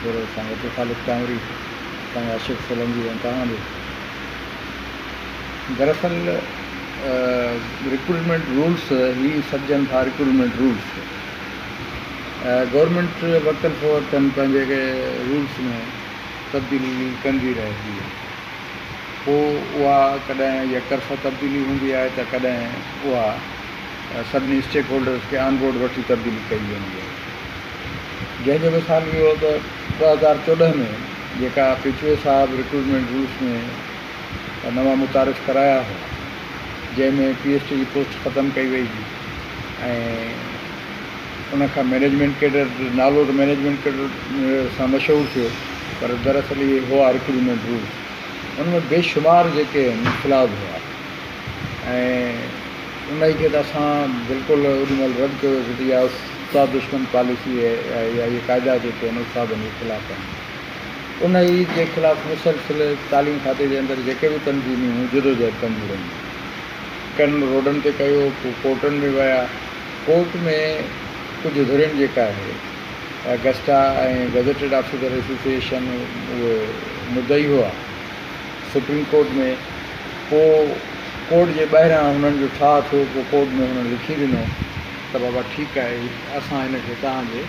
Professor سائين عبدالخالق ٽانوري، سائين عاشق سولنگي ۽ توهان به. دراصل رڪروٽمينٽ رولس هي سڏجن ٿا رڪروٽمينٽ رولس. گورنمينٽ وقتن فوقتن پنهنجي رولس ۾ تبديلي ڪندي رهي ٿي. پوء اها ڪڏهن يڪطرفه تبديلي هوندي آهي ته ڪڏهن اها سڀني اسٽيڪ هولڊرز کي آن بورڊ وٺي تبديلي ڪئي ويندي آهي. جنهن جو مثال اهو ته 2014 ۾ جيڪا پيچوهي صاحب رڪروٽمينٽ رولس ۾ نوان متعارف ڪرايا هئا جنهن ۾ پي ايس ٽي جي پوسٽ ختم ڪئي وئي هئي ۽ ان کان مئنيجمينٽ ڪيڊر نالو ته مئنيجمينٽ ڪيڊر سان مشهور ٿيو پر دراصل اهي هئا رڪروٽمينٽ رولس ان ۾ بيشمار جيڪي آهن فلاز هئا ۽ انهيء کي ته اسان بلڪل اوڏي مهل رد ڪيو هيوسين ته اها استاد دشمن پاليسي آهي يا اهي قاعدا جيڪي آهن استادن جي خلاف آهن. انهيء جي خلاف مسلسل تعليم کاتي جي اندر جيڪي به تنظيمون هيون جدوجهد ڪنديون رهيون. ڪن روڊن تي ڪيو، ڪو ڪورٽن ۾ ويا. ڪورٽ ۾ ڪجهه ڌرين جيڪا آهي گسٽا ۽ گزيٽيڊ آفيسر ايسوسيئيشن اهي مدعي هئا. سپريم ڪورٽ ۾ پوء ڪورٽ جي ٻاهران هنن جو ٺاهه ٿيو، پوء ڪورٽ ۾ هنن لکي ڏنو ته بابا ٺيڪ آهي اسان هن کي توهان جي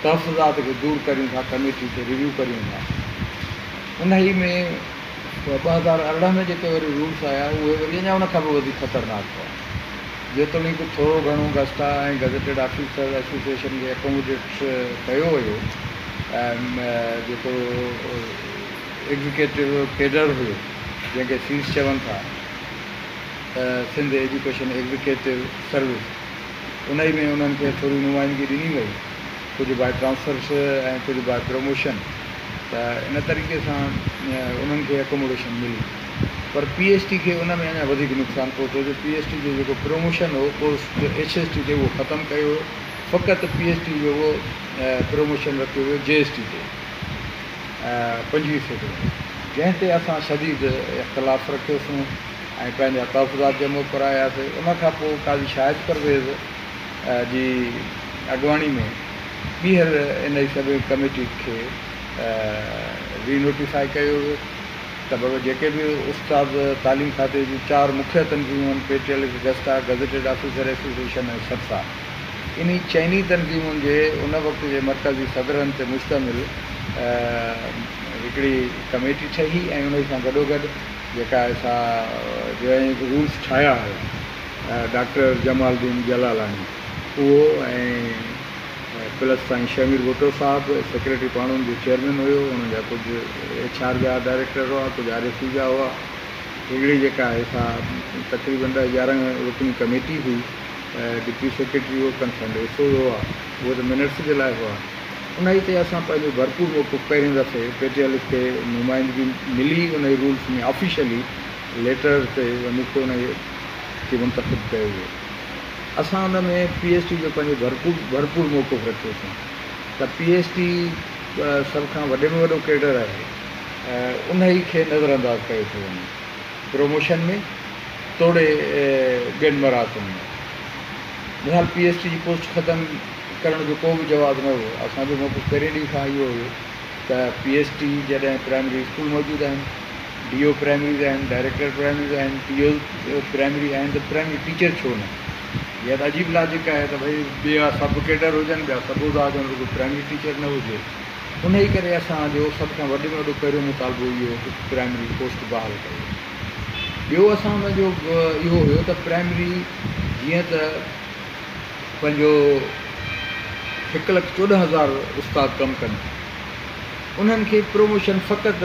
تحفظات کي دور ڪريون ٿا، ڪميٽي کي ريويو ڪريون ٿا. انهي ۾ 2018 ۾ جيڪي وري رولس آيا اهي وري اڃا ان کان به وڌيڪ خطرناڪ هئا. جيتوڻيڪ ٿورو گهڻو گسٽا ۽ گزيٽيڊ آفيسر ايسوسيئيشن کي اڪوموڊيٽ ڪيو ويو ۽ جيڪو ايگزيڪيٽو ڪيڊر هيو جنهن کي سيس چون ٿا ته سنڌ ايجوڪيشن ايگزيڪيٽو سروس انهي ۾ انهن کي ٿوري نمائندگي ڏني وئي ڪجهه باء ٽرانسفرس ۽ ڪجهه باء پروموشن ته ان طريقي سان انهن کي اڪوموڊيشن ملي پر پي ايڇ ٽي کي ان ۾ اڃا وڌيڪ نقصان پهتو جو پي ايڇ ٽي جو جيڪو پروموشن هو پوسٽ ايڇ ايس ٽي تي اهو ختم ڪيو ويو فقط پي ايڇ ٽي جو اهو پروموشن رکيو ويو جي ايس ٽي تي 25% جنهن تي اسان شديد اختلاف رکيوسون ۽ پنهنجا تحفظات جمع ڪراياسي ان کان پوء قاضي شاهد پرويز جي اڳواڻي ۾ ٻيهر انهي سڀ ڪميٽي کي ري نوٽيفائي ڪيو ويو ته بابا جيڪي به استاد تعليم کاتي جون چار مکيه تنظيمون آهن P T L, GUSTA, gazetted officer association ۽ SADSAA انهي چئني تنظيمن جي ان وقت جي مرڪزي صدرن تي مشتمل هڪڙي ڪميٽي ٺهي ۽ انهي سان گڏوگڏ جيڪا آهي سا جنهن رولس ٺاهيا هيا ڊاڪٽر جمال الدين جلالاڻي اهو ۽ پلس سائين شهمير ڀٽو صاحب سيڪريٽري پاڻ ان جو چيئرمين هيو انهن جا ڪجهه ايڇ آر جا ڊائريڪٽر هئا ڪجهه آر اي سي جا هئا هڪڙي جيڪا آهي سا تقريبن 10 11 رڪني ڪميٽي هئي ڊپٽي سيڪريٽري هو ڪنسرنڊ ايس اوز هئا اهي ته منٽس جي لاء هئا انهي تي اسان پنهنجو ڀرپور موقف پهرين دفعي پي ٽي ايل کي نمائندگي ملي انهي رولس ۾ آفيشلي ليٽر تي مون کي انهي کي منتخب ڪيو ويو. اسان ان ۾ پي ايس ٽي جو پنهنجو ڀرپور ڀرپور موقف رکيوسين ته پي ايس ٽي سڀ کان وڏي ۾ وڏو ڪيڊر آهي انهي کي نظر انداز ڪيو ٿو وڃي پروموشن ۾ توڙي ٻين مراعتن ۾ بهرحال پي ايس ٽي جي پوسٽ ختم ڪرڻ جو ڪو به جواز نه هو اسان جو موقف پهرين ڏينهن کان اهو هيو ته پي ايس ٽي جڏهن پرائمري اسڪول موجود آهن ڊي او پرائمريز آهن، ڊائريڪٽر پرائمريز آهن، ٽي اوز پرائمري آهن ته پرائمري ٽيچر ڇو نه؟ اها ته عجيب لاجڪ آهي ته ڀئي ٻيا سڀ ڪيڊر هجن، ٻيا سڀ عهدا هجن، رڳو پرائمري ٽيچر نه هجي. انهيء ڪري اسان جو سڀ کان وڏي ۾ وڏو پهريون مطالبو اهو هو ته پرائمري پوسٽ بحال ڪئي وڃي. ٻيو اسان جو اهو هيو ته پرائمري جيئن ته پنهنجو 1,14,000 استاد ڪم ڪن ٿا. انهن کي پروموشن فقط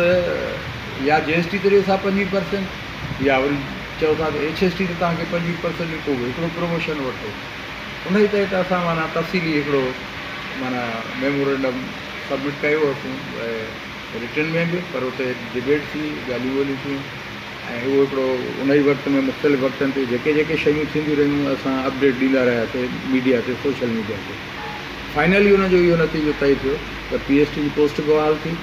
يا جي ايس ٽي تي ڏيو ٿا 25 پرسنٽ يا وري چئو ٿا ته ايڇ ايس ٽي تي توهان کي 25 پرسنٽ ڏيون پوء به هڪڙو پروموشن وٺو. انهي تحت اسان معنيٰ تفصيلي هڪڙو معنيٰ ميمورنڊم سبمٽ ڪيو هوسون رٽن ۾ به پر اتي ڊبيٽ ٿي ڳالهيون ٻولهيون ٿيون ۽ اهو هڪڙو انهي وقت ۾ مختلف وقتن تي جيڪي جيڪي شيون ٿينديون رهيون اسان اپڊيٽ ڏيندا رهياسي ميڊيا تي سوشل ميڊيا تي. فائنلي ان جو اهو نتيجو طئي ٿيو ته پي ايس ٽي جي پوسٽ به بحال ٿي،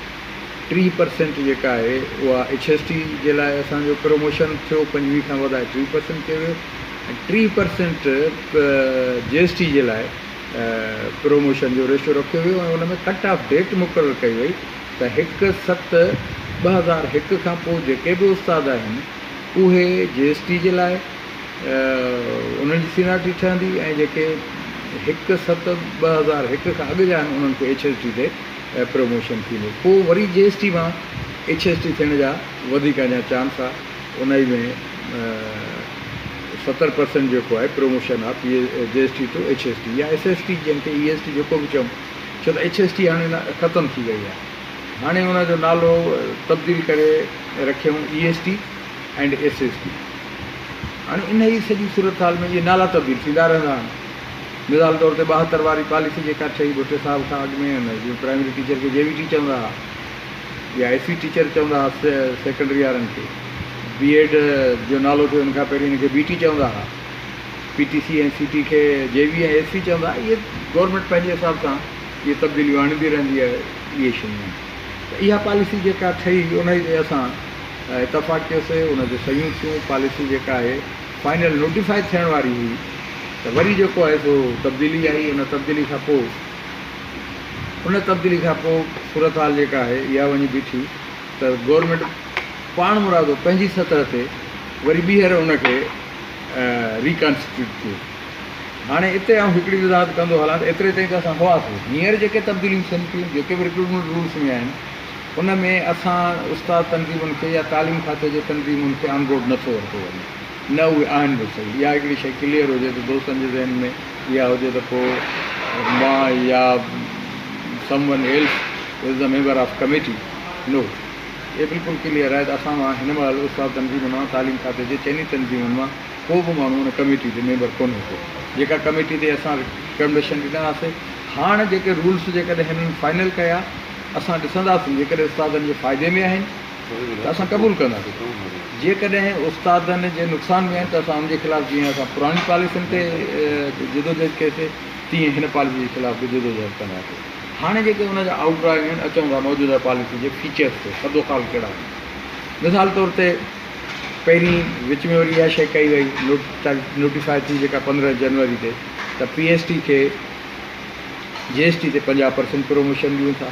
30 پرسينٽ جيڪا آهي اها ايڇ ايس ٽي جي لاء اسان جو پروموشن ٿيو، 25 کان وڌائي 30 پرسينٽ ڪيو ويو ۽ 30 پرسينٽ جي ايس ٽي جي لاء پروموشن جو ريشو رکيو ويو ۽ ان ۾ ڪٽ آف ڊيٽ مقرر ڪئي وئي ته 1/7/2001 کان پوء جيڪي به استاد آهن اهي جي ايس ٽي جي لاء انهن جي سينارٽي ٺهندي ۽ جيڪي 1/7/2001 کان اڳ جا آهن انهن کي ايڇ ايس ٽي تي پروموشن ٿيندو. پوء وري جي ايس ٽي مان ايڇ ايس ٽي ٿيڻ جا وڌيڪ اڃا چانس آ. انهي ۾ 70% جيڪو آهي پروموشن آ P G S T to H S T يا ايس ايس ٽي جنهن کي اي ايس ٽي جيڪو به چئون ڇو ته ايڇ ايس ٽي هاڻي ختم ٿي وئي آهي هاڻي ان جو نالو تبديل ڪري رکيائون E S T and S S T. هاڻي انهي سڄي صورتحال ۾ اهي نالا تبديل ٿيندا رهندا آهن. مثال طور تي 72 واري پاليسي جيڪا ٺهي ڀٽي صاحب کان اڳ ۾ ان جي پرائمري ٽيچر کي جي وي ٽي چوندا هئا يا ايس وي ٽيچر چوندا هئا سيڪنڊري وارن کي. بي ايڊ جو نالو ٿيو ان کان پهرين ان کي بي ٽي چوندا هئا. P T C ۽ C T کي جي وي ۽ ايس وي چوندا هئا. اهي گورنمينٽ پنهنجي حساب سان اهي تبديليون آڻيندي رهندي آهي. اهي شيون آهن ته اها پاليسي جيڪا ٺهي انهي تي اسان اتفاق ڪيوسي، ان تي صحيحون ٿيون. پاليسي جيڪا آهي فائنل نوٽيفائي ٿيڻ واري هئي ته وري جيڪو آهي سو تبديلي آئي. ان تبديلي کان پوء صورتحال جيڪا آهي اها وڃي بيٺي ته گورنمينٽ پاڻمرادو پنهنجي سطح تي وري ٻيهر ان کي ريڪانسٽيٽيوٽ ڪيو. هاڻي اتي آئون هڪڙي وضاحت ڪندو هلان ته ايتري تائين ته اسان هئاسين. هينئر جيڪي تبديليون ٿين پيون، جيڪي به ريڪروٽمينٽ رولس ۾ آهن، ان ۾ اسان استاد تنظيمن کي يا تعليم کاتي جي تنظيمن کي آن بورڊ نٿو ورتو وڃي، نه اهي آهن به صحيح. اها هڪڙي شيء ڪليئر هجي ته دوستن جي ذهن ۾ اها هجي ته پوء مان يا someone else is the member of committee. No, اهي بلڪل ڪليئر آهي ته اسان مان هن مهل استاد تنظيمن مان، تعليم کاتي جي چئني تنظيمن مان ڪو به ماڻهو ان ڪميٽي تي ميمبر ڪونهي ڪو، جيڪا ڪميٽي تي اسان ريڪمنڊيشن ڏنا هئاسي. هاڻ جيڪي رولس جيڪڏهن هنن فائنل ڪيا، اسان ڏسنداسين، جيڪڏهن استادن جي فائدي ۾ آهن ته اسان قبول ڪنداسين، جيڪڏهن استادن جي نقصان ۾ آهن ته اسان ان جي خلاف جيئن اسان پراڻي پاليسين تي جدوجهد ڪئيسي تيئن هن پاليسي جي خلاف به جدوجهد ڪنداسين. هاڻي جيڪي ان جا آئوٽ ڊرائنگ آهن، اچون ٿا موجوده پاليسي جي فيچرز تي، خدوخال ڪهڙا آهن. مثال طور تي پهرين وچ ۾ وري اها شيء ڪئي وئي، نوٽيفائي ٿي جيڪا 15 جنوري تي ته پي ايس ٽي کي جي ايس ٽي تي 50% پروموشن ڏيون ٿا،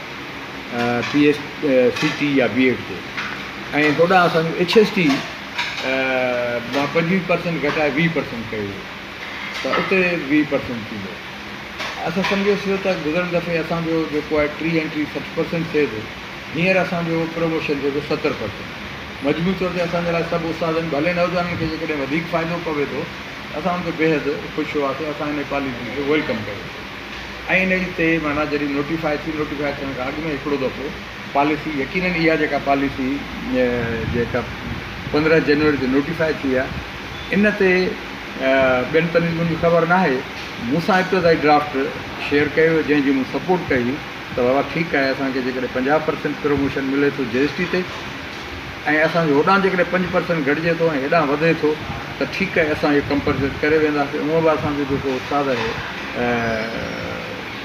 پي ايس سي ٽي يا بي ايڊ تي، ۽ هوڏانهن اسان جو ايڇ ايس ٽي مان 25% گهٽائي 20% ڪيو ويو ته اتي 20% ٿيندو. اسان سمجهيوسين ته گذريل دفعي اسان جو جيڪو آهي 30 ۽ 30 60% ٿئي ٿو، هينئر اسان جو پروموشن ٿئي ٿو 70%. مجموعي طور تي اسان جي لاء سڀ استادن ڀلي نوجوانن کي جيڪڏهن وڌيڪ فائدو پوي ٿو ته اسان ان تي بيحد خوش هئاسين. اسان انهي پاليسي کي welcome ڪيوسين ۽ انهي تي معنيٰ جڏهن نوٽيفائي ٿي، نوٽيفائي ٿيڻ کان اڳ ۾ هڪڙو دفعو پاليسي يقينن اها جيڪا پاليسي جيڪا 15 جنوري تي نوٽيفائي ٿي آهي ان تي ٻين تنظيمن جي خبر ناهي، مون سان ابتدائي ڊرافٽ شيئر ڪيو ويو جنهن جي مون سپورٽ ڪئي ته بابا ٺيڪ آهي اسان کي جيڪڏهن 50% پروموشن ملي ٿو جي ايس ٽي تي ۽ اسان جو هوڏانهن جيڪڏهن 5% گهٽجي ٿو ۽ هيڏانهن وڌي ٿو ته ٺيڪ آهي اسان اهو ڪمپنسيٽ ڪري وينداسين. هونء به اسان جو جيڪو استاد آهي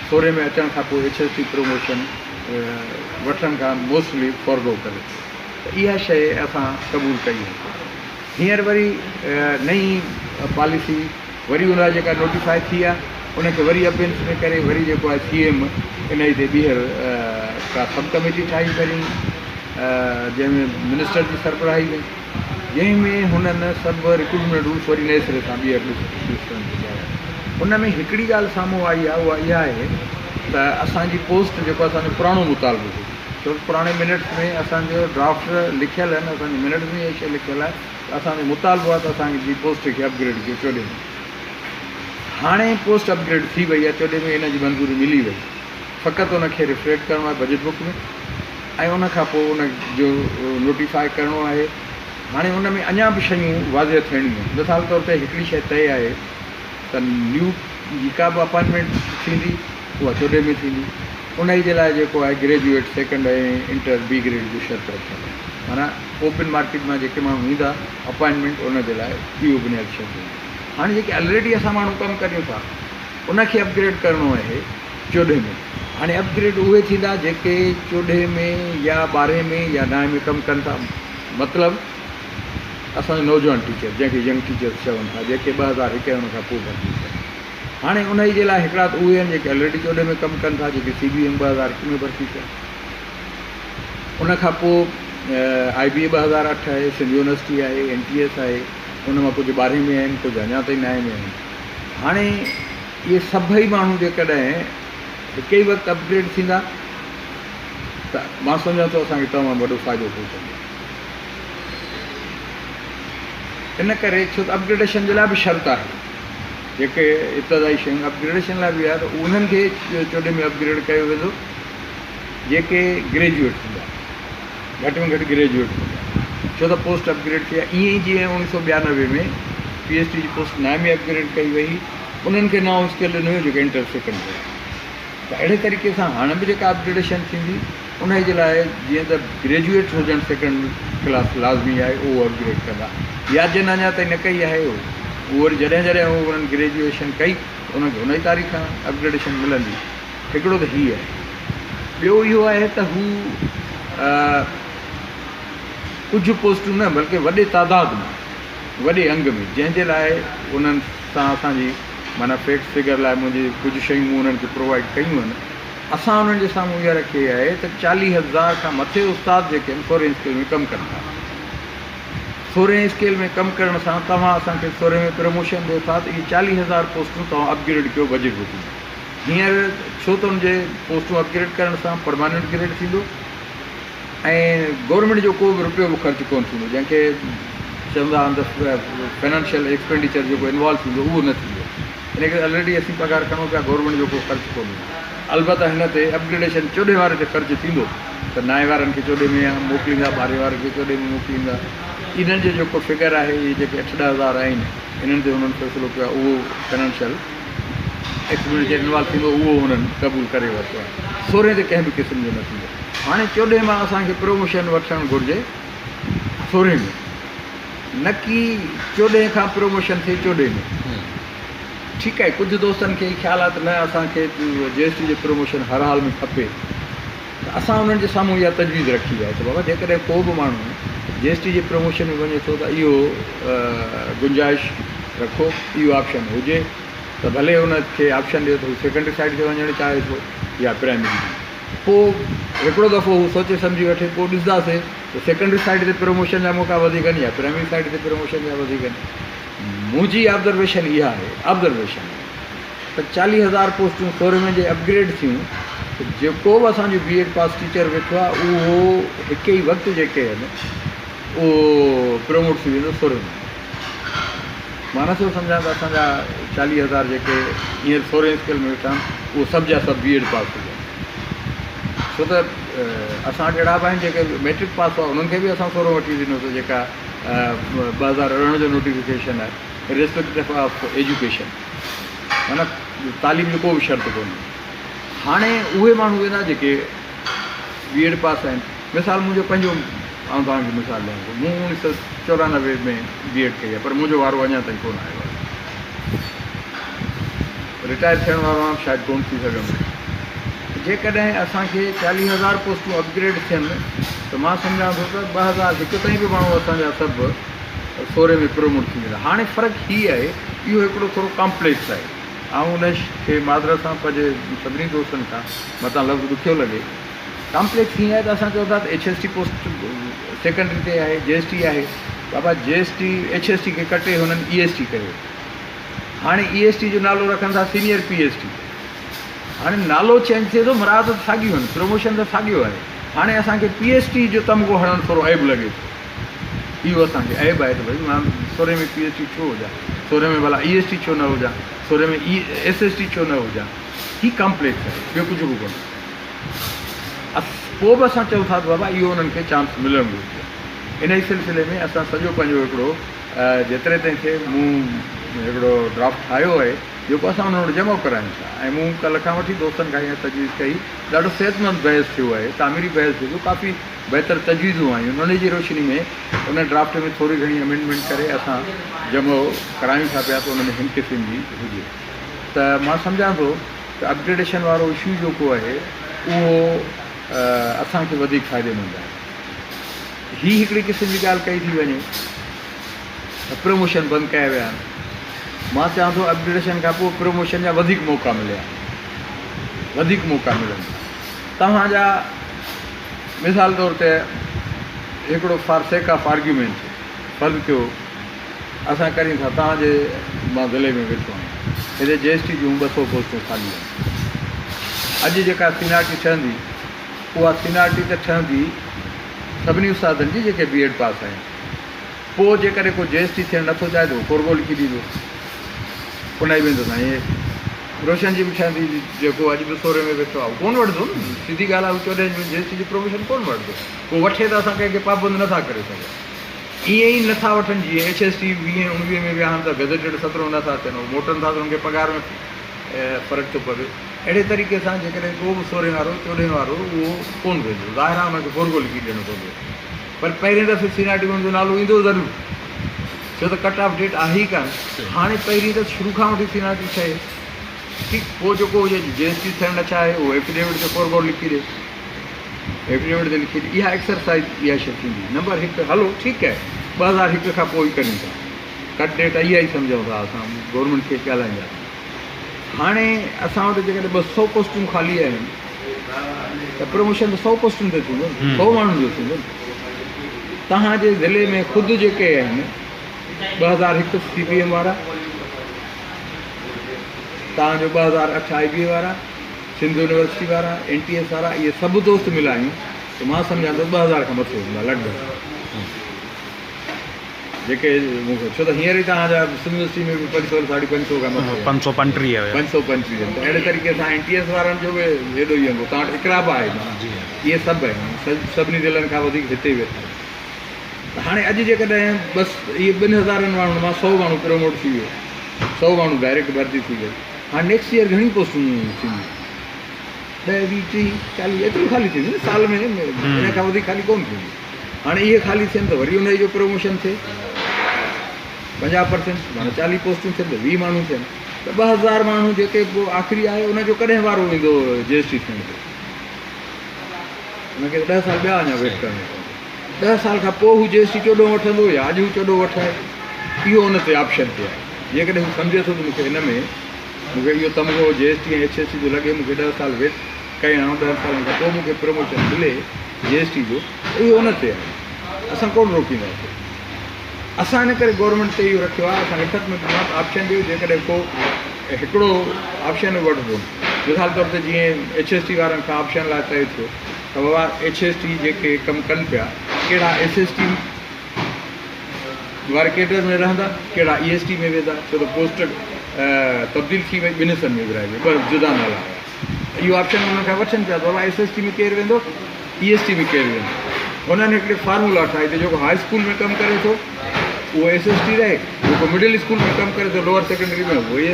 سورهين ۾ اچڻ کان پوء ايڇ ايس ٽي پروموشن وٺڻ کان موسٽلي فورگو ڪري ٿو ته اها شيء اسان قبول ڪئي هئي. هينئر وري نئين پاليسي وري ان لاء جيڪا نوٽيفائي ٿي آهي ان کي وري اپينس ۾ ڪري وري جيڪو آهي سي ايم انهي تي ٻيهر ڪا سب ڪميٽي ٺاهي پهرين جنهن ۾ منسٽر جي سربراهي ۾ جنهن ۾ هنن سڀ رڪروٽمينٽ رولس وري نئين سري سان ٻيهر ڏسڻ ٿي چاهيا. ان ۾ هڪڙي ڳالهه سامهون آئي آهي اها اها آهي ته اسان جي پوسٽ جيڪو اسان جو پراڻو مطالبو هو، ڇو ته پراڻي منٽس ۾ اسان جو ڊرافٽ لکيل آهن، اسان جي منٽس ۾ اها شيء لکيل آهي ته اسان جو مطالبو آهي ته اسان جي پوسٽ کي اپگريڊ ڪيو 14 ۾. هاڻي پوسٽ اپگريڊ ٿي وئي آهي، 14 ۾ ان جي منظوري ملي وئي، فقط ان کي ريفليڪٽ ڪرڻو آهي بجيٽ بڪ ۾ ۽ ان کان پوء ان جو نوٽيفائي ڪرڻو آهي. هاڻي ان ۾ اڃا به شيون واضح ٿيڻيون آهن. مثال طور تي هڪڙي شيء طئي آهي ته نيو جيڪا به اپائنٽمينٽ ٿيندي اها 14 ۾ ٿيندي. انهيء جي لاء جيڪو آهي graduate second ۽ inter B grade جو شرط رکيل آهي. معنيٰ اوپن مارڪيٽ مان جيڪي ماڻهو ايندا اپائنٽمينٽ ان جي لاء اهو بنيادي شرط هوندو. هاڻي جيڪي الريڊي اسان ماڻهو ڪم ڪريون ٿا ان کي اپگريڊ ڪرڻو آهي 14 ۾. هاڻي اپگريڊ اهي ٿيندا جيڪي 14 ۾ يا 12 ۾ يا 9 ۾ ڪم ڪن ٿا. مطلب اسان جو نوجوان ٽيچر جنهن کي ينگ ٽيچرس چون ٿا جيڪي 2001 ۽ ان کان پوء ڀرتي ٿيا. هاڻي انهي جي لاء هڪڙا ته اهي آهن جيڪي الريڊي چوڏهين ۾ ڪم ڪن ٿا جيڪي سي بي ايم 2001 ۾ ڀرتي ٿيا. ان کان پوء آء بي اي 2008 آهي، سنڌ يونيورسٽي آهي، اين ٽي ايس آهي، ان مان ڪجهه ٻارهين ۾ آهن، ڪجهه اڃا تائين نائين ۾ آهن. هاڻي اهي سڀئي ماڻهو جيڪڏهن هڪ ئي وقت اپگريڊ ٿيندا ته مان سمجهان ٿو اسان کي تمام وڏو فائدو پهچندو. ان ڪري ڇو ته اپگريڊيشن جي لاء به شرط آهي. جيڪي ابتدائي شيون اپگريڊيشن لاء به آهي ته انهن کي چوڏهين ۾ اپگريڊ ڪيو ويندو جيڪي گريجوئيٽ ٿيندا گهٽ ۾ گهٽ گريجوئيٽ ٿيندا ڇو ته پوسٽ اپگريڊ ٿي آهي ائين ئي جيئن اوڻيهه سو 92 ۾ پي ايس ٽي جي پوسٽ نائين ۾ اپگريڊ ڪئي وئي انهن کي نئون اسڪيل ڏنو ويو جيڪي انٽر سيڪنڊ هيا ته اهڙي طريقي سان هاڻي به جيڪا اپگريڊيشن ٿيندي انهيء جي لاء جيئن ته گريجوئيٽ هجڻ سيڪنڊ ڪلاس لازمي آهي اهو اپگريڊ ڪندا يا جن اڃا تائين نه ڪئي آهي اهو وري جڏهن جڏهن هو انهن گريجوئيشن ڪئي ته انهن کي انهيء تاريخ کان اپگريڊيشن ملندي. هڪڙو ته هي آهي. ٻيو اهو آهي ته هو ڪجهه پوسٽون نه بلڪه وڏي تعداد ۾ وڏي انگ ۾ جنهن جي لاء انهن سان اسان جي معنيٰ فيڪٽس فگر لاء منهنجي ڪجهه شيون مون انهن کي پرووائيڊ ڪيون آهن. اسان انهن جي سامهون اها رکي آهي ته 40 هزار کان مٿي استاد جيڪي آهن سورهين اسڪيل ۾ ڪم ڪن ٿا. سورهين اسڪيل ۾ ڪم ڪرڻ سان توهان اسان کي سورهين ۾ پروموشن ڏيو ٿا ته اهي 40 هزار پوسٽون توهان اپگريڊ ڪيو بجيٽ به ٿيندو. هينئر ڇو ته ان جي پوسٽون اپگريڊ ڪرڻ سان پرماننٽ گريڊ ٿيندو ۽ گورنمينٽ جو ڪو به روپيو به خرچ ڪونه ٿيندو جنهن کي چوندا آهن ته فنانشل ايڪسپينڊيچر جيڪو انوالو ٿيندو اهو نه ٿيندو. ان ڪري الريڊي اسين پگهار کڻون پيا گورنمينٽ جو ڪو خرچ ڪونهي البته هن تي اپگريڊيشن چوڏهين واري تي خرچ ٿيندو ته نائين وارن کي چوڏهين ۾ موڪليندا ٻارهين وارن کي چوڏهين ۾ موڪليندا انهن جو جيڪو فگر آهي اهي جيڪي اٺ ڏهه هزار آهن انهن تي هنن فيصلو ڪيو آهي اهو فنانشل ايڪسپينڊيچر انوالو ٿيندو اهو هنن قبول ڪري ورتو آهي سورهين تي ڪنهن به قسم جو نه ٿيندو هاڻي چوڏهين مان اسان کي پروموشن وٺڻ گهرجي سورهين ۾ نه ڪي چوڏهين کان پروموشن ٿئي چوڏهين ۾ ٺيڪ آهي ڪجهه دوستن کي خيال آهي ته نه اسان کي جي ايس ٽي جي پروموشن هر حال ۾ کپي ته اسان انهن جي سامهون اها تجويز رکي آهي ته بابا جيڪڏهن ڪو به ماڻهو جي ايس ٽي جي پروموشن ۾ وڃي ٿو ته اهو گنجائش رکو اهو آپشن هجي ته ڀلي ان کي آپشن ڏيو ته هو سيڪنڊري سائيڊ تي وڃڻ چاهي ٿو يا پرائمري پوء هڪڙو دفعو هو سوچي سمجهي وٺي پوء ڏسنداسين ته سيڪنڊري سائيڊ تي پروموشن جا موقعا وڌيڪ آهن يا پرائمري سائيڊ تي پروموشن جا وڌيڪ آهن. منهنجي آبزرويشن اها آهي، آبزرويشن، ته 40 هزار پوسٽون سورهين ۾ جي اپگريڊ ٿيون ته جيڪو به اسان جو بي ايڊ پاس ٽيچر ويٺو آهي اهو هڪ ئي وقت جيڪي آهن اهو پروموٽ ٿي ويندو سورهين ۾. مان نه ٿو سمجهان ته اسان جا 40 هزار جيڪي هينئر سورهين اسڪيل ۾ ويٺا آهن اهي سڀ جا سڀ بي ايڊ پاس هجن. ڇو ته اسان وٽ اهڙا به آهن جيڪي ميٽرڪ پاس هئا انهن کي به اسان سورهون وٺي ڏنوسين جيڪا 2018 جو نوٽيفڪيشن آهي اريسپيڪٽو آف ايجوڪيشن معنيٰ تعليم جو ڪو به شرط ڪونهي. هاڻي اهي ماڻهو ويندا جيڪي بي ايڊ پاس آهن. مثال منهنجو پنهنجو آئون توهان کي مثال ڏيان ٿو مون 1994 ۾ بي ايڊ ڪئي آهي پر منهنجو وارو اڃا تائين ڪونه آيو آهي. رٽائر ٿيڻ وارو آهيان شايد ڪونه ٿي سگهندس. جيڪڏهن اسان کي 40 هزار پوسٽون اپگريڊ ٿين ته مان سمجهان ٿو ته 2001 تائين به ماڻهو اسان جا سڀ سورهين ۾ پروموٽ ٿي ويندا. هاڻي فرق هي آهي اهو هڪڙو ٿورو ڪامپليڪس آهي. آئون ان کي معذرت سان پنهنجي سڀني دوستن کان متان لفظ ڏکيو لڳي. ڪامپليڪس هيئن آهي ته اسان چئون ٿا ته H S T post secondary تي آهي جي ايس ٽي آهي بابا جي S T H S T کي ڪٽي هنن اي ايس ٽي ڪيو هاڻي اي ايس ٽي جو نالو رکن ٿا سينيئر پي ايس ٽي هاڻي نالو چينج ٿئي ٿو مراد ته ساڳيون آهن پروموشن ته ساڳيو آهي هاڻي اسان کي پي ايس ٽي جو تمغو هڻڻ ٿورو عيب لڳي ٿو اهو اسان کي عيب آهي ته ڀئي مان سورهين ۾ پي ايس ٽي ڇو هجان سورهين ۾ ڀلا اي ايس ٽي ڇو نه هجان سورهين ۾ اي ايس ايس ٽي ڇو نه هجان هي ڪامپليڪس آهي ٻيو ڪجهه به ڪونهي پوء به اسان چئون ٿا ته بابا اهو انهن کي چانس ملڻ گهرجي. انهي سلسلي ۾ اسان سڄو پنهنجو هڪڙو جيتري تائين ٿئي مون هڪڙو ڊرافٽ ٺاهيو آهي جيڪو اسان انهن وٽ جمع ڪرايون ٿا ۽ مون ڪلهه کان وٺي دوستن کان اها تجويز ڪئي ڏاڍو صحتمند بحث ٿيو آهي تعميري بحث ٿيو ڪافي بهتر تجويزون آيون انهي جي روشني ۾ ان ڊرافٽ ۾ ٿوري گهڻي امينڊمينٽ ڪري اسان جمع ڪرايون ٿا پيا ته ان ۾ هن قسم جي هجي ته مان سمجهان ٿو ته اپگريڊيشن وارو اشو جيڪو آهي اهو اسان کي وڌيڪ فائديمند آهي. هي هڪڙي قسم جي ڳالهه ڪئي ٿي وڃي ته پروموشن بند ڪيا ويا آهن. مان چوان ٿو اپگريڊيشن کان پوء پروموشن جا وڌيڪ موقعا مليا، وڌيڪ موقعا ملن. توهان جا مثال طور تي هڪڙو فار سيڪ آف آرگيومينٽ فرض ڪيو اسان ڪريون ٿا توهان جي مان ضلعي ۾ ويٺو آهيان هتي جي ايس ٽي جون 200 پوسٽون خالي آهن. اڄ جيڪا سينارٽي ٺهندي اها سينارٽي ته ٺهندي سڀني استادن جي جيڪي بي ايڊ پاس آهن. پوء جيڪڏهن ڪو جي ايس ٽي ٿيڻ نٿو چاهي ته هو فورگو لکي ڏيندو. ان جي ويندو سائين روشن جي به ٺهندي جيڪو اڄ به سورهين ۾ ويٺو آهي هو ڪونه وٺندو نه سڌي ڳالهه آهي هو 14 ۾ جي ايس ٽي جي پروموشن ڪونه وٺندو. ڪو وٺي ته اسان ڪنهن کي پابند نٿا ڪري سگهون. ائين ئي نٿا وٺن جيئن ايڇ ايس ٽي ويهين اڻويهين ۾ ويا آهن ته گزيٽيڊ سترهون نٿا ٿين هو موٽن ٿا ته انهن کي پگهار ۾ فرق ٿو پوي. اهڙي طريقي سان جيڪڏهن ڪو به سورهين وارو چوڏهين وارو اهو ڪونه ويندو ظاهر آهي ان کي فورگو لکي ڏيڻو پوندو. پر پهرين دفعي سينارٽي ۾ ان جو نالو ايندو ضرور ڇو ته ڪٽ آف ڊيٽ آهي ئي ڪانه. هاڻي پهرين ته شروع کان وٺي سينارٽي ٺهي ٺيڪ پوء جيڪو هجي جي ايس ٽي ٿيڻ نه چاهي اهو ايفيڊيوٽ تي فورگو لکي ڏي ايفيڊيوٽ تي لکي ڏي اها ايڪسرسائز اها شي ٿيندي نمبر هڪ هلو ٺيڪ آهي 2001 کان پوء ئي ڪريون ٿا ڪٽ ڊيٽ اها ئي سمجهون ٿا اسان گورنمينٽ کي ڳالهائينداسين. هاڻي اسان وٽ جيڪڏهن 200 پوسٽون خالي آهن ته پروموشن ته 100 پوسٽن تي ٿيندو نه، 100 ماڻهن جو ٿيندو نه. توهان جي ضلعي ۾ خود جيڪي آهن 2001 سي پي ايم وارا، توهان جو 2008 آء بي اي وارا، سنڌ يونيورسٽي وارا، اين ٽي ايس وارا، اهي سڀ دوست ملايون ته مان سمجهان ٿو 2000 کان مٿي هوندا لڳ ڀڳ. جيڪي مون کي ڇو ته هينئر ئي توهان جا سنڌ يونيورسٽي ۾ به 500 550 کان مٿي آهن. 535 هيا. 535 آهن ته اهڙي طريقي سان اين ٽي ايس وارن جو به ايڏو ئي انگ هو. توهان وٽ اقرا به آهي معنيٰ اهي سڀ آهن سڀني ضلعن کان وڌيڪ هتي ئي ويٺا آهن ته هاڻي اڄ جيڪڏهن بس اهي ٻن هزارن ماڻهن مان 100 ماڻهو پروموٽ ٿي ويو 100 ماڻهو ڊائريڪٽ ڀرتي ٿي ويو هاڻي نيڪسٽ ايئر گهڻيون پوسٽون ٿينديون 10 20 30 40 ايتريون خالي ٿينديون نه سال ۾ ان کان وڌيڪ خالي ڪونه ٿينديون. هاڻي اهي خالي ٿين ته وري انهيء جو پروموشن ٿئي. 50 پرسينٽ معنيٰ 40 پوسٽون ٿين ته 20 ماڻهو ٿين ته 2000 ماڻهو جيڪي پوء آخري آهي ان جو ڪڏهن وارو ايندو جي ايس ٽي ٿيڻ جو؟ ان کي ته 10 سال ٻيا اڃا ويٽ ڪرڻو پوندو. 10 سال کان پوء هو جي ايس ٽي 14 وٺندو يا اڄ هو 14 وٺائي اهو ان تي آپشن تي آهي. جيڪڏهن هو سمجهي ٿو ته مون کي هن ۾ مون کي اهو تمغو جي S T ۽ H S T جو لڳي مون کي 10 سال ويٽ ڪيان 10 سالن کان پوء مون کي پروموشن ملي جي ايس ٽي جو ته اهو ان تي آهي اسان ڪونه روڪينداسين اسان ان ڪري گورنمينٽ تي اهو رکيو آهي اسان لکت ۾ ڏنو آهي ته آپشن ڏيو جيڪڏهن ڪو هڪڙو آپشن وٺبو مثال طور تي جيئن ايڇ ايس ٽي وارن کان آپشن لاء طئي ٿيو ته بابا ايڇ ايس ٽي جيڪي ڪم ڪن پيا ڪهڙا ايس ايس ٽي واري ڪيڊر ۾ رهندا ڪهڙا اي ايس ٽي ۾ ويندا ڇو ته پوسٽ تبديل ٿي وئي ٻن حصن ۾ ورهائي وئي ٻه جدا نالا آيا اهو آپشن انهن کان وٺن پيا ته بابا ايس ايس ٽي ۾ ڪير ويندو اي ايس ٽي ۾ ڪير ويندو. هنن هڪڙي فارمولا ٺاهي ته جيڪو هاء اسڪول ۾ ڪم ڪري ٿو اهو ايس ايس ٽي رهي، جيڪو مڊل اسڪول ۾ ڪم ڪري ٿو لوئر سيڪنڊري ۾ اهو اي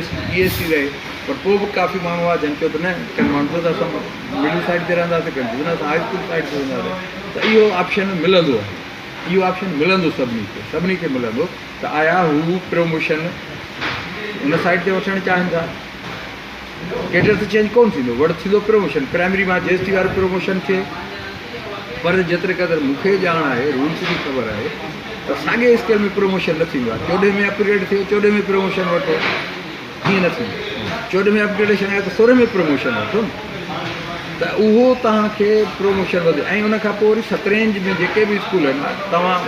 ايس ٽي رهي. پر پوء به ڪافي ماڻهو هئا جن چيو ته نه ڪن ماڻهن چيو ته اسان مڊل سائيڊ تي رهنداسين ڪن چيو ته نه اسان هاء اسڪول سائيڊ تي رهنداسين ته اهو آپشن ملندو آهي اهو آپشن ملندو سڀني کي سڀني کي ملندو ته آيا هو پروموشن ان سائيڊ تي وٺڻ چاهين ٿا. ڪيڊر ته چينج ڪونه ٿيندو، وڙ ٿيندو پروموشن، پرائمري مان جي ايس ٽي وارو پروموشن ٿئي پر جيتري قدر مون کي ڄاڻ آهي رولس جي خبر آهي ته ساڳي اسڪيل ۾ پروموشن نه ٿيندو آهي 14 ۾ اپگريڊ ٿيو 14 ۾ پروموشن وٺو ائين نه ٿيندو 14 ۾ اپگريڊيشن آهي ته 16 ۾ پروموشن وٺو نه ته اهو توهان کي پروموشن وڌي ۽ ان کان پوء وري سترين ۾ جيڪي به اسڪول آهن توهان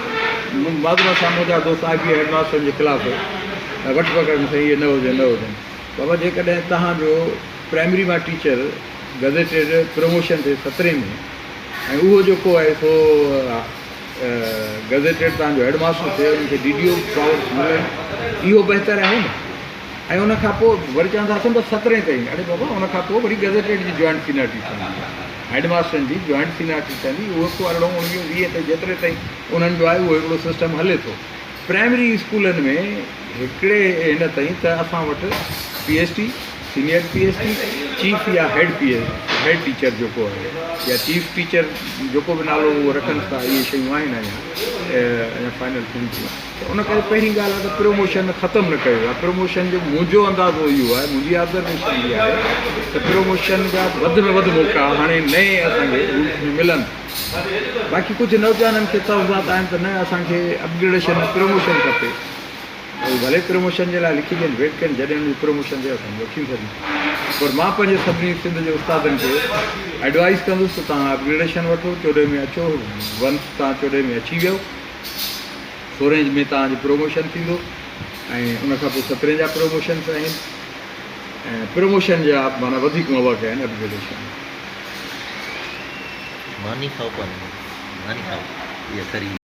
معذرت سان منهنجا دوست آء بي هيڊ ماسترن جي خلاف وٺ پڪڙ ۾ سائين اهي نه هجن نه هجن بابا جيڪڏهن توهان جو پرائمري مان ٽيچر گزيٽيڊ پروموشن ٿئي سترهين ۾ ۽ اهو جيڪو آهي سو گزيٽيڊ توهان جو هيڊ ماستر ٿئي ان کي ڊي ڊي او پاورس ملن اهو بهتر آهي نه ۽ ان کان پوء وري چوندا اٿن ته سترهين تائين اڙي بابا ان کان پوء وري گزيٽيڊ جي جوائنٽ سينارٽي ٺهندي هيڊ ماسترن جي جوائنٽ سينارٽي ٺهندي اهو هڪ 18 19 20 تائين جيتري تائين انهن جو آهي اهو هڪڙو سسٽم هلي ٿو پرائمري اسڪولن ۾ هڪڙي هن تائين ته اسان وٽ P S T, senior P S T, chief يا هيڊ پي هيڊ ٽيچر جيڪو آهي يا چيف ٽيچر جيڪو به نالو اهو رکن ٿا اهي شيون آهن اڃا اڃا فائنل ٿين ٿيون ته ان ڪري پهرين ڳالهه آهي ته پروموشن ختم نه ڪيو ويو آهي پروموشن جو منهنجو اندازو اهو آهي منهنجي آبزرويشن اها آهي ته پروموشن جا وڌ ۾ وڌ موقعا هاڻي نئين اسان کي رولس ۾ ملن باقي ڪجهه نوجوانن کي تحفظات آهن ته نه اسان کي اپگريڊيشن پروموشن کپي. هو ڀلي پروموشن جي لاء لکي ڏين، ويٽ ڪن، جڏهن انهن جي پروموشن ٿئي اسان وٺي ڇڏيون. پر مان پنهنجي سڀني سنڌ جي استادن کي ايڊوائيز ڪندس ته توهان اپگريڊيشن وٺو، چوڏهين ۾ اچو، ونس توهان چوڏهين ۾ اچي ويو، سورهين ۾ توهان جي پروموشن ٿيندو ۽ ان کان پوء سترهين جا پروموشنس آهن ۽ پروموشن جا معنيٰ وڌيڪ مواقع آهن اپگريڊيشن ۾. ماني کائو پاڻ ۾ ماني کائو اها کري.